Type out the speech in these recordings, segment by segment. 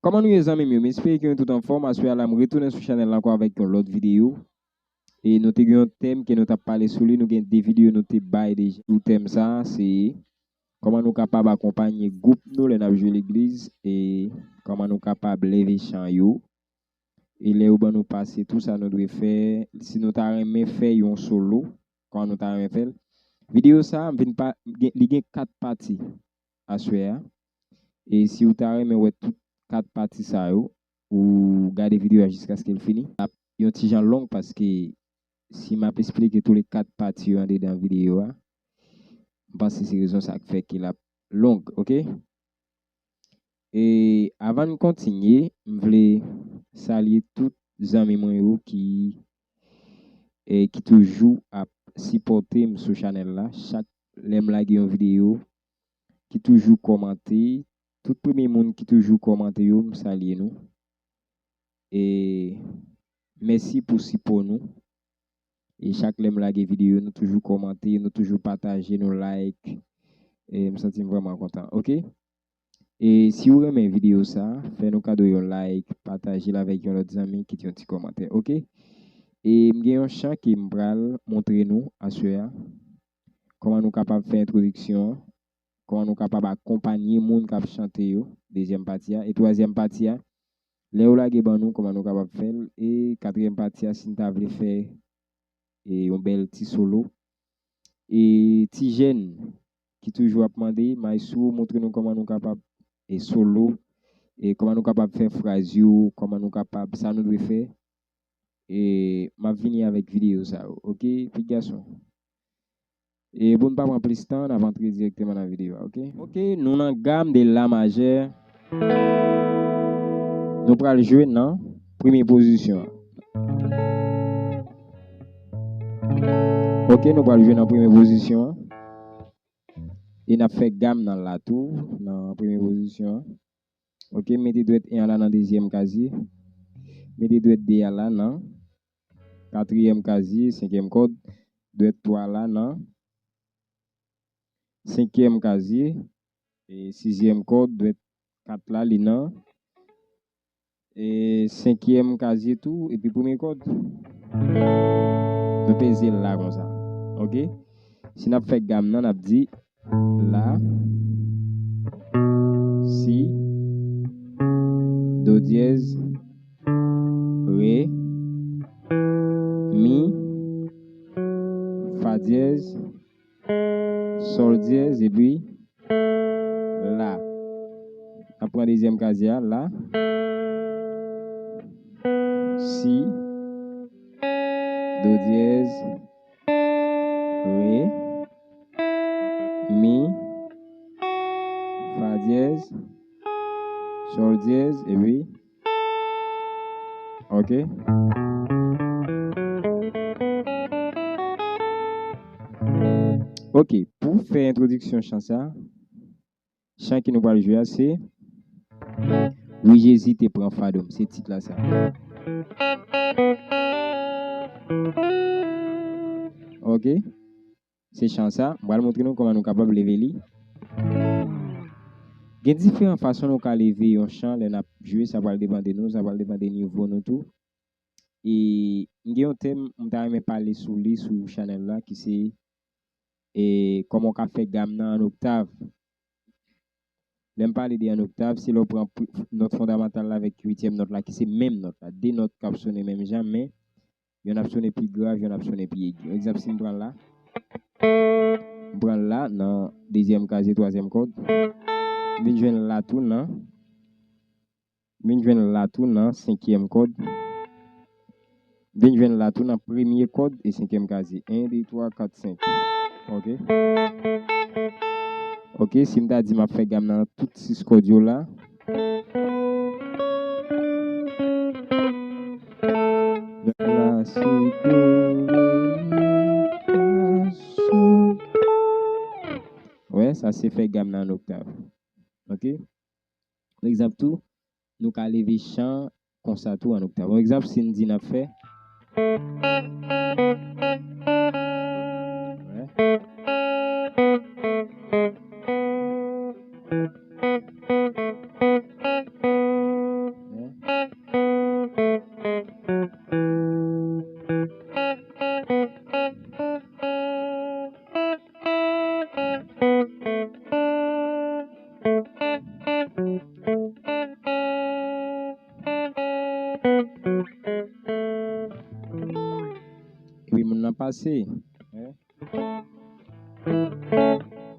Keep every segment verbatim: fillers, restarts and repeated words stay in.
Kòman nou ye, zanmi m yo? M espere ke nou tout anfòm. Aswè a la, m retounen sou chanèl la ankò avèk yon lòt videyo. E nou te gen yon tèm ke nou t ap pale sou li. Nou gen de videyo nou te bay deja sou tèm sa a. Se kòman nou kapab akonpanye gwoup nou lè n ap jwe legliz. E kòman nou kapab leve chan yo. E lè yo ban nou pase, tou sa nou dwe fè. Si nou ta renmen fè yon solo, kòman nou ta renmen fè l? Videyo sa a, m vin pa, gen, li gen kat pati aswè a. E si w ta renmen wè tout kat pati sa yo, ou gade videyo a jiskaske l fini. L ap yon ti jan long paske si m ap esplike tou le kat pati yo andedan videyo a, m panse se rezon sa k fè ke l ap long, oke? E avan n kontinye, m vle salye tout zanmi mwen yo ki, e, ki toujou ap sipòte m sou chanèl la. Chak lè m lage yon videyo, ki toujou kòmante, tout premye moun ki toujou kòmante yo, m salye nou. E mèsi pou sipò nou. E chak lè m lage videyo, nou toujou kòmante, nou toujou pataje, nou like. E m santi m vrèman kontan, oke? E si w renmen videyo sa, fè nou kado yon like, pataje l avèk yon lòt zanmi, kite yon ti kòmantè, oke? E m gen yon chan ke m pral montre nou aswè a. Kòman nou kapab fè entwodiksyon an, kòman nou kapab akonpanye moun k ap chante yo, dezyèm pati a. E twazyèm pati a, lè yo lage ban nou, kòman nou kapab fè l. E katriyèm pati a, si n ta vle fè, e, yon bèl ti solo. E ti jèn ki toujou ap mande, "Maestro, montre nou kòman nou kapab, e, solo, e kòman nou kapab fè fraz yo, kòman nou kapab, sa nou dwe fè." E m ap vini avèk videyo sa yo, oke, pitit gason? E pou n pa pran plis tan, n ap antre dirèkteman nan videyo a, oke? Oke, nou nan gam de la majè. Nou pral jwe nan premye pozisyon an. Oke, nou pral jwe nan premye pozisyon an. E n ap fè gam nan la tou, nan premye pozisyon an. Oke, mete dwèt en an la nan dezyèm kazye. Mete dwèt de a la nan katriyèm kazye, senkyèm kòd. Dwèt twa a la nan senkyèm kazye, e sizyèm kòd. Dwèt kat la, li nan, e senkyèm kazye tou, epi premye kòd. Nou peze l la konsa. Oke? Si n ap fè gam nan, n ap di la, si, do dyèz, re, mi, fa dyèz, sòl dyèz, epi la. N ap pran dezyèm kazye a, la, si, do dyèz, re, mi, fa dyèz, sòl dyèz, epi, oke. Oke, pou fè entwodiksyon chan sa, chan ke nou pral jwe a se Wi, Jezi te pran fado m, se tit la sa. Oke. Se chan sa, m pral montre nou kòman nou kapab leve li. Gen diferan fason nou ka leve yon chan lè n ap jwe, sa pral depann de nou, sa pral depann de nivo nou tou. E m gen yon tèm m ta renmen pale sou li sou chanèl la ki se, e, kòman w ka fè gam nan an oktav. Lè m pale de an oktav, se lè w pran pri-, nòt fondamantal la avèk uityèm nòt la, ki se menm nòt la. De nòt k ap sonnen menm jan, men yonn ap sonnen pi grav, yonn ap sonnen pi egi. Yon egzanp, si m pran la, m pran la nan dezyèm kazye, twazyèm kòd, m vin jwenn la tou nan M vin jwenn la tou nan senkyèm kòd. M vin jwenn la tou nan premye kòd e senkyèm kazye. En, de, twa, kat, senk. Oke. Oke, si m ta di m ap fè gam nan tout sis kòd yo la. La, si, do, re, mi, fa, so. Wè, sa se fè gam nan an oktav. Oke? Yon egzanp tou, nou ka leve chan konsa tou an oktav. Yon egzanp, si n di n ap fè. Wè. Pase. Hein?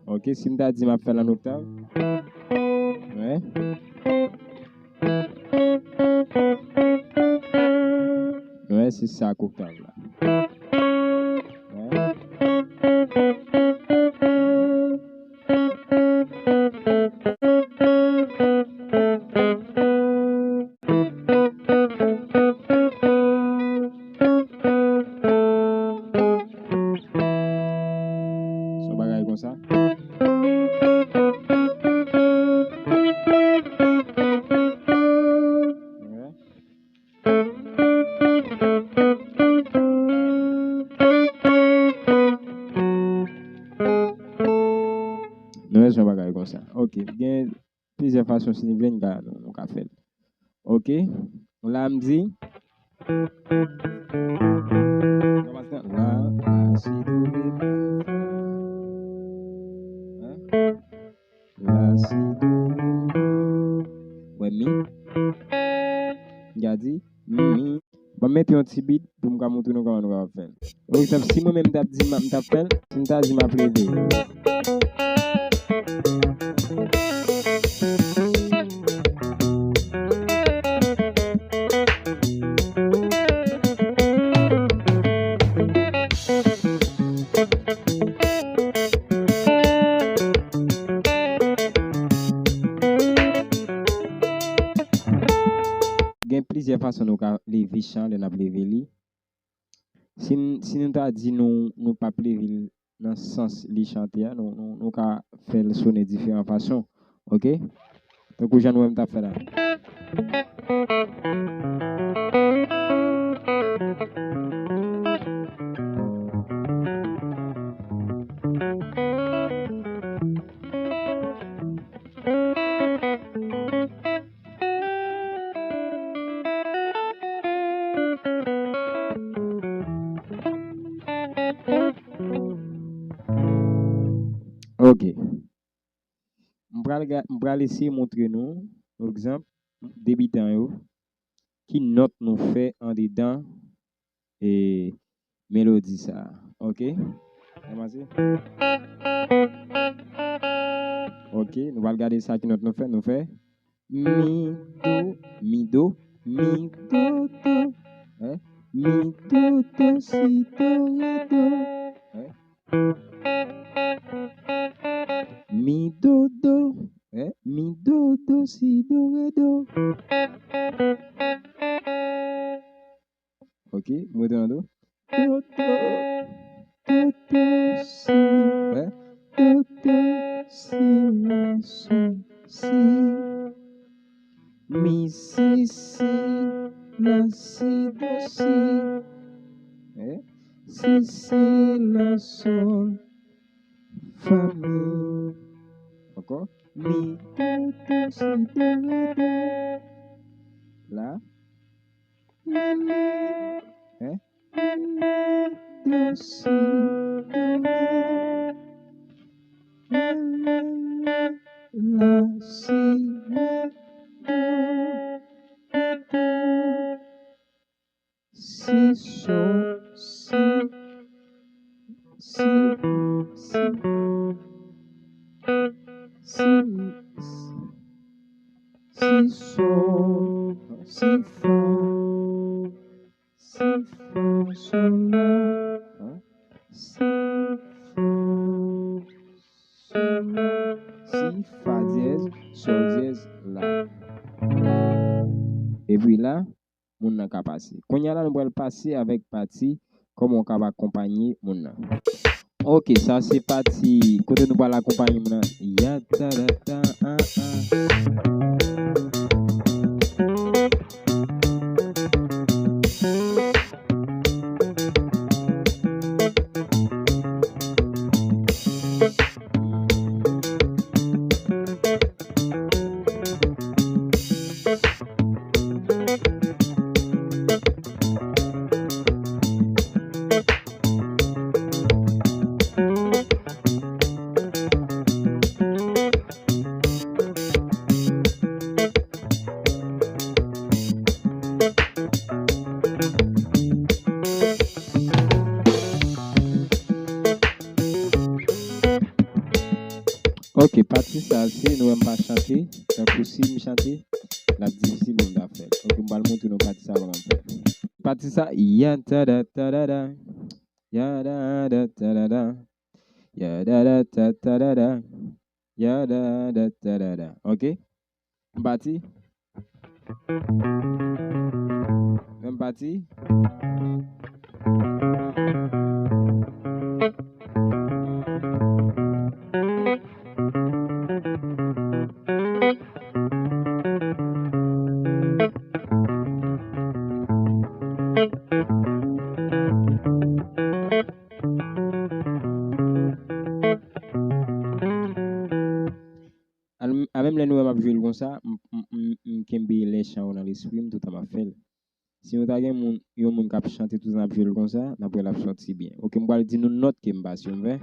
Ok, si m ta di m ap fè l an oktav. Hein? Wè, se sa k oktav la. Wè. Se yon bagay konsa. Wè. Nou wè se yon bagay konsa. Ok, gen plizyè fason si nou vle nou ka, nou, nou ka fè l. Ok, la m di. La, la, si, do, re, mi, fa. Hein? La, si, do, re, mi. Wè mi. M ka di mi. Ban m mete yon ti beat pou m ka montre nou kòman nou kapab fè l. Pa egzanp, si mwen menm m t ap di m, m t ap fè l, si m ta di m ap leve. Gen plizyè fason nou ka leve chan lè n ap leve li. Si n, si nou ta di nou, nou p ap leve l nan sans li chante a, nou, nou, nou ka fè l sonnen diferan fason. Ok? Tankou jan nou wè m t ap fè la. Ok. M pral ga-, m pral eseye montre nou, pa egzanp, debitan yo, ki nòt nou fè andedan e melodi sa a. Ok? Kòmanse. Ok, nou pral gade sa ki nòt nou fè. Nou fè mi, do, mi, do, mi, do, do. Hein? Mi, do, do, si, do, re, do. Hein? Mi, do, do. Hein? Mi, do, do, si, do, re, do. Ok, m rete nan do. Do, do, do, do, si. Wè. Do, do, si, la, so, si. Mi, si, si, la, si, do, si. Wè. Si, si, la, sol, fa, mi. Ankò. Mi, do, do, si, do, re, do. La. Hein? Si, so, si, si, si, si, si, so, si, fa, si, fa, so, la, si, fa, so, la, si, fa dyèz, so dyèz, la. Epi la, moun nan ka pase. Kounye a la, nou pral pase avèk pati kòman w kab akonpanye moun nan. Ok, sa se pati kote nou pral akonpanye moun nan. Ya, ta, da, ta, a, a. Ok? L ap difisil pou m ta fè l. Ok, m pral montre nou pati sa kòman m fè. Pati sa, ya ta da ta da da, ya da da ta da da, ya da da ta ta da da, ya da da ta da da. Ok? M pati. Menm pati. Al-, a menm lè nou wè m ap jwe l konsa, m, m, m, m kenbe lè chan yo nan lespri m toutan m ap fè l. Si nou ta gen moun, yon moun k ap chante toutan ap jwe l konsa, n ap wè l ap sòti byen. Ok, m pral di nou nòt ke m pase, m fè.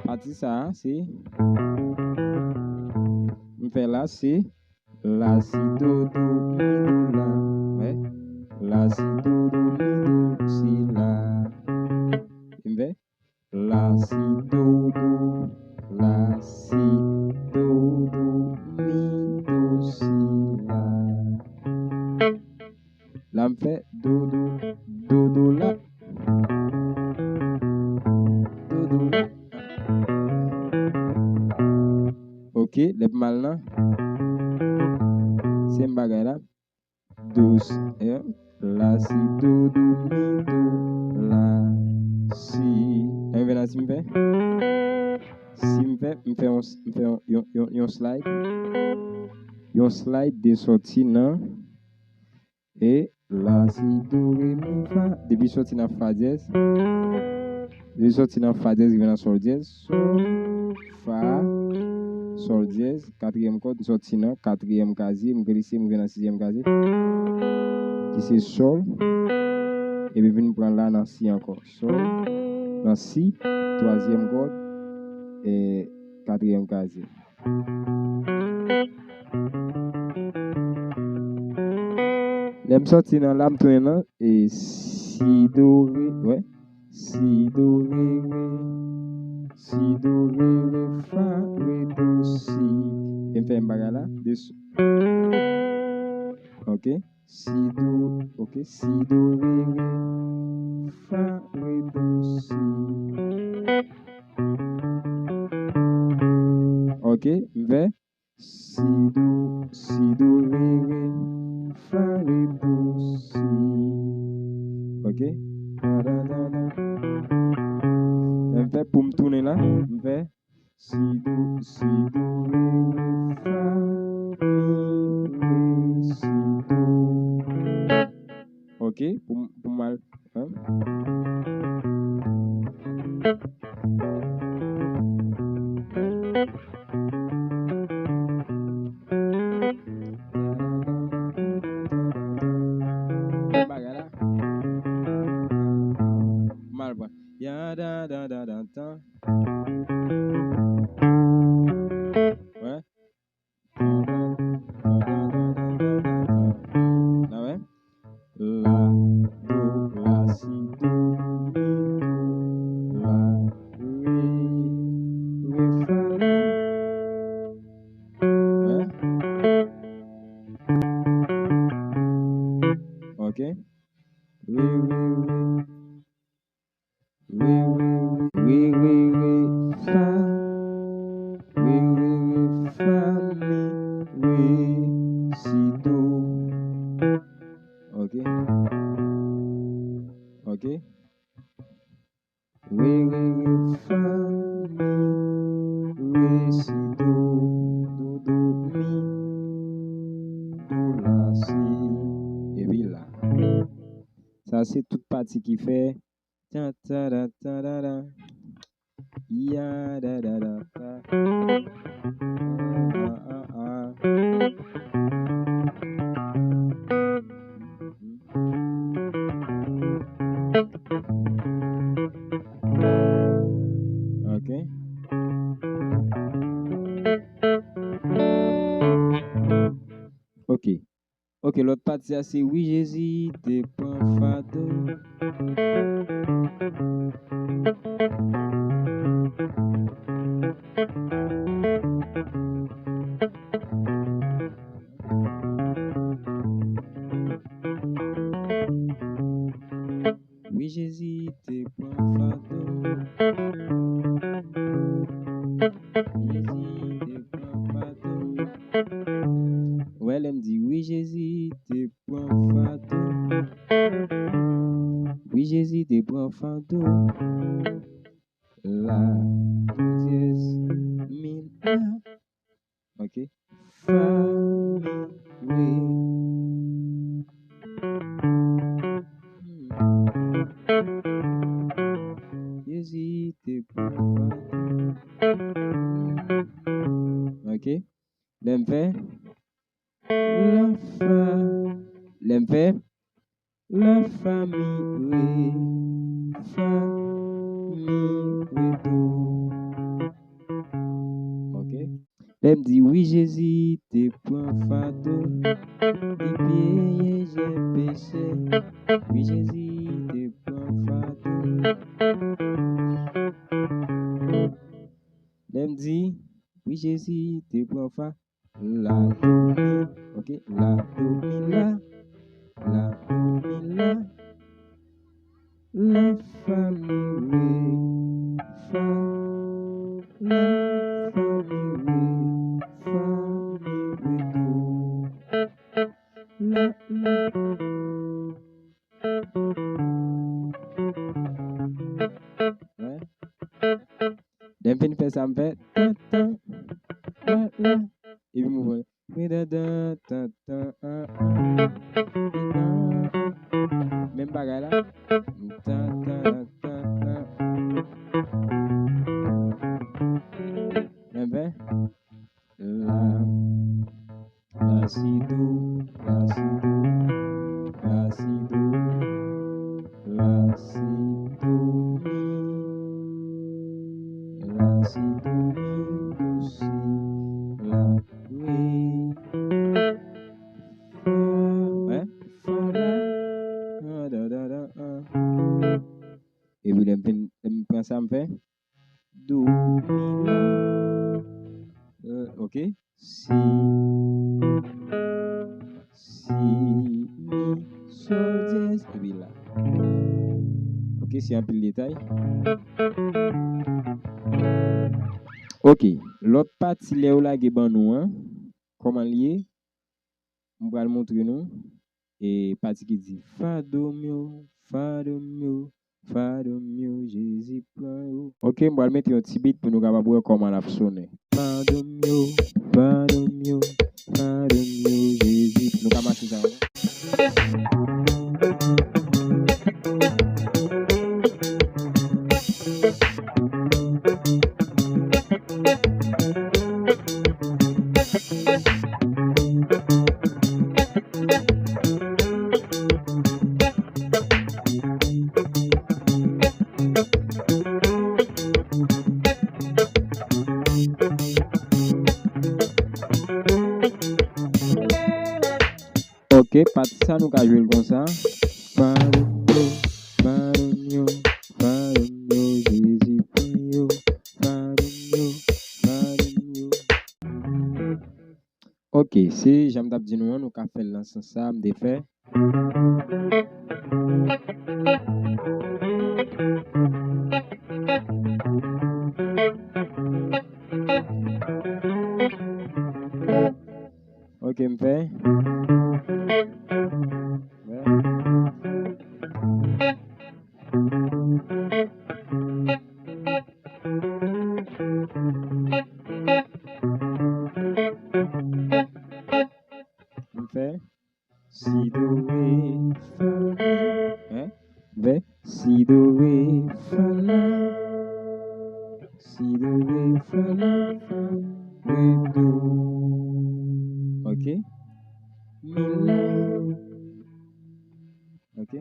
Pati sa a, se, m fè la, se la, si, do, do, mi, do, la. Wè. La, si, do, do, mi, do, si, la. M fè. La, si, do, do, la, si, do, do, mi, do, si, la. La, m fè do, do, do, do, la. Do, do, la. Ok, lè m al nan. Se m bagay la. Dous, eh, la, si, do, do, mi, do, la, si. Lè m vin la, si m fè. Si m fè, m fè yon, m fè yon, yon, yon, yon slide. Yon slide de sòti nan, e la, si, do, re, mi, fa. Depi sòti nan fa dyèz. Depi sòti nan fa dyèz, rive nan sòl dyèz. Sòl, fa, sòl dyèz, katriyèm kòd, m sòti nan katriyèm kazye, m glise, m rive nan sizyèm kazye, ki se sòl, epi vin pran la nan si ankò. Sòl, nan si, twazyèm kòd, e katriyèm kazye. Lè m sòti nan la, m tounen nan, e si, do, re, wè. Si, do, re, re. Si, do, re, re, fa, re, do, si. E m fè m bagay la. De s-, ok. Si, do, ok. Si, do, re, re, fa, re, do, si. Ok, m fè. Si, do, si, do, re, re, fa, re, do, si. Ok? Da, da, da, da. M fè pou m tounen la. M fè si, do, si, do, re, re, fa, mi, re, si, do. Ok, pou m, pou m al, hein? Bagay la. M al pran. Ya da da da da tan. Wè. La, wè. La, do, la, si, do, mi, do, la, re, re, fa, la. Wè. Ok. Re, re, re. Re, re, re, re, re, re, fa. Re, re, re, fa, mi, re, si, do. Ok. Ok. Re, re, re, fa, mi, re, si, do, do, do, mi, do, la, si. Epi la. Sa se tout pati ki fè Tan, taran, tarara. Ya, da, da, da, da. Ah, ah, ah. Ok. Ok. Ok, lòt pati a se wi Jezi te pran fado. Wi, Jezi te pran fado. Wi, Jezi te pran fado. Wè, lè m di wi, Jezi te pwen fado. Wi, Jezi te pwen fado. La, dyez, mi, la. Ok. Fa, mi, re. Jezi te pwen fado. Ok. Lè m fè la fa, lè m fè la fa mi re, fa mi re do. Ok. Lè m di wi, Jezi te pran fado, li peye jèn peche. Wi, Jezi te pran fado. Lè m di wi, Jezi te pran fa, la, do, mi. Ok, la, do, mi, la. La, do, mi, la. La, fa, mi, re, fa. La, fa, mi, re, fa, mi, re, do. La, la. Wè. Lè m fin fè sa, m fè tan, tan, la, la. Epi m ouvri. Wi, dan, dan, tan, tan, an, an. Menm bagay la. Tan, tan, tan, tan, an. Lè m fè. La. La, si, do, la, si, do, la, si, do, la, si, do, mi, la, si, do, mi, do, si, la, re. Fa, wè, fa, la, an, da, da, da, an. Epi lè m fin, lè m pran sa, m fè. Do, mi, la. Euh, ok. Si, si, mi, sol, dyez, epi la. Ok, se anpil detay. Ok, lòt pati lè yo lage ban nou an, kòman l ye? M pral montre nou. E pati ki di, fado m yo, fado m yo, fado m yo, Jezi pran yo. Ok, m pral mete yon ti bit pou nou kapab wè kòman l ap sonnen. Fado m yo, fado m yo, fado m yo, Jezi. Nou ka mache sa yo. Ok, pati sa nou ka jwe l konsa. Fado m yo, fado m yo, fado m yo, Jezi pran yo. Fado m yo, fado m yo. Ok, se jan m t ap di nou an, nou ka fè l nan sans sa, m te fè. Ok, m fè. M fè. Si, do, re, fa, la. Hein? M fè. Si, do, re, fa, la. Si, do, re, fa, la, fa, re, do. Ok. Mi, la. Ok.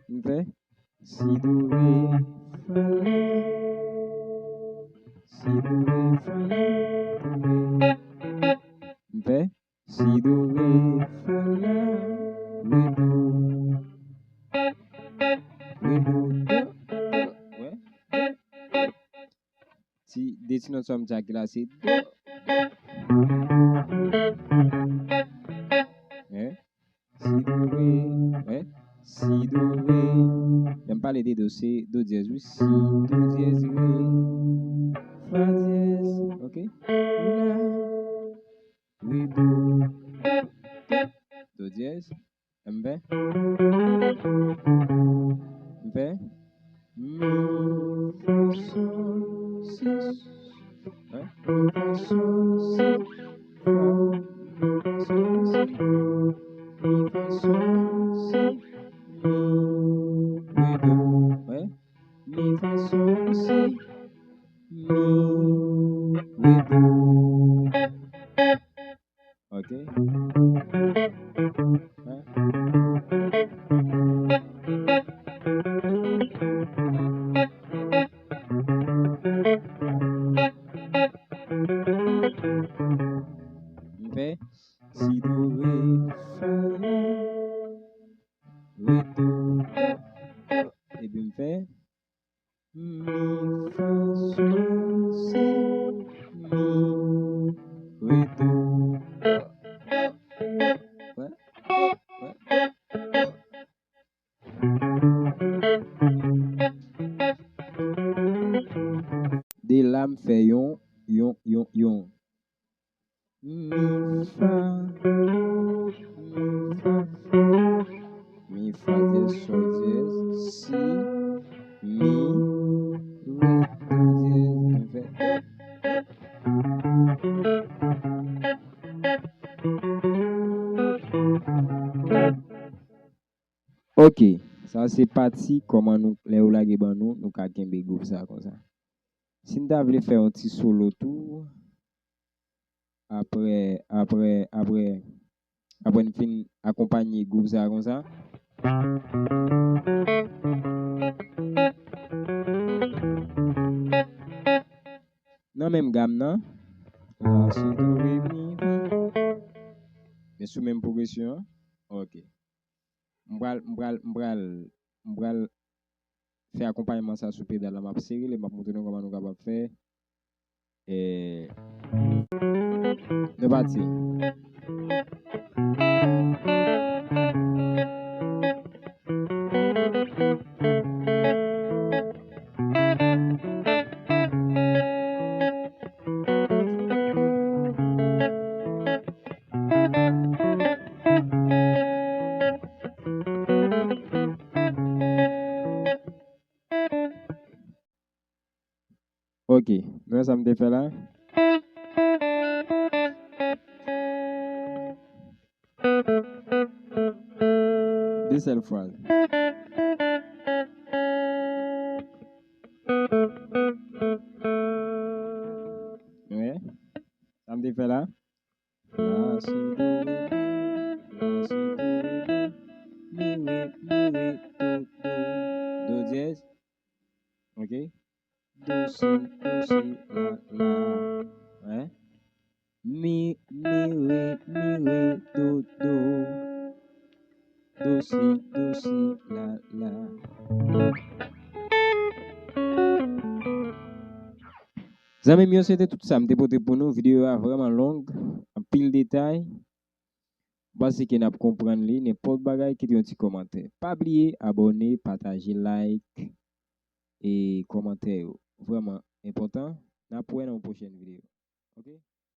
M fè. Si, do, re, fa, la. Si, do, re, fa, la, do, re. M fè. Si, do, re, fa, la, re, do. Si nòt sa m di a ki la se do. Hein? Si do re, hein? Si do re. Lè m pale de do, se do dyèz, wi. Si, do dyèz, re, fa dyèz. Ok? La, re, do. Do dyèz. M fè. M fè. Mi, fa, sol, si. Hein? Mi, fa, sol, si, fa. Mi, fa, sol, si, fa. Mi, fa, sol, si, mi, re, do. Hein? Mi, fa, sol, si, mi, re, do. Ok. M fè si do re fa la, re do do, epi m fè mi, fa, sol, si, mi, re, do. De la m fè yon, yon, yon, yon. Mi, fa, mi, fa, fa, mi, fa dyèz, sol dyèz, si, mi, re, do dyèz, mi fè. Ok, sa se pati kòman nou, lè yo lage ban nou, nou ka kenbe gwouv sa konsa. Si n ta vle fè yon ti solo tou, apre, apre, apre, apre n fin akonpanye gwouv sa konsa. Nan menm gam nan, la, si, do, re, mi, fa. Men sou menm pwogresyon an. Ok. M pral, m pral, m pral, m pral fè akonpayman sa sou pedal la. M ap sere li, m ap montre nou kòman nou kapab fè. Eh, nou pati. Ok, nou wè sa m te fè la? De sèl fraz. Nou wè sa m te fè la? La, si, do, re, mi. La, si, do, re, mi. Mi, re, mi, re, do, do. Do dyèz. Ok. Do, si, do, si, la, la. Hein? Mi, mi, re, mi, re, do, do. Do, si, do, si, la, la. Zanmi m yo, se te tout sa m te pote pou nou. Videyo a vrèman long, anpil detay. M panse ke n ap konprann li. Nenpòt bagay, kite yon ti kòmantè. Pa bliye abòne, pataje, like, e kòmantè yo vrèman enpòtan. N ap wè nan yon pwochèn videyo. Ok?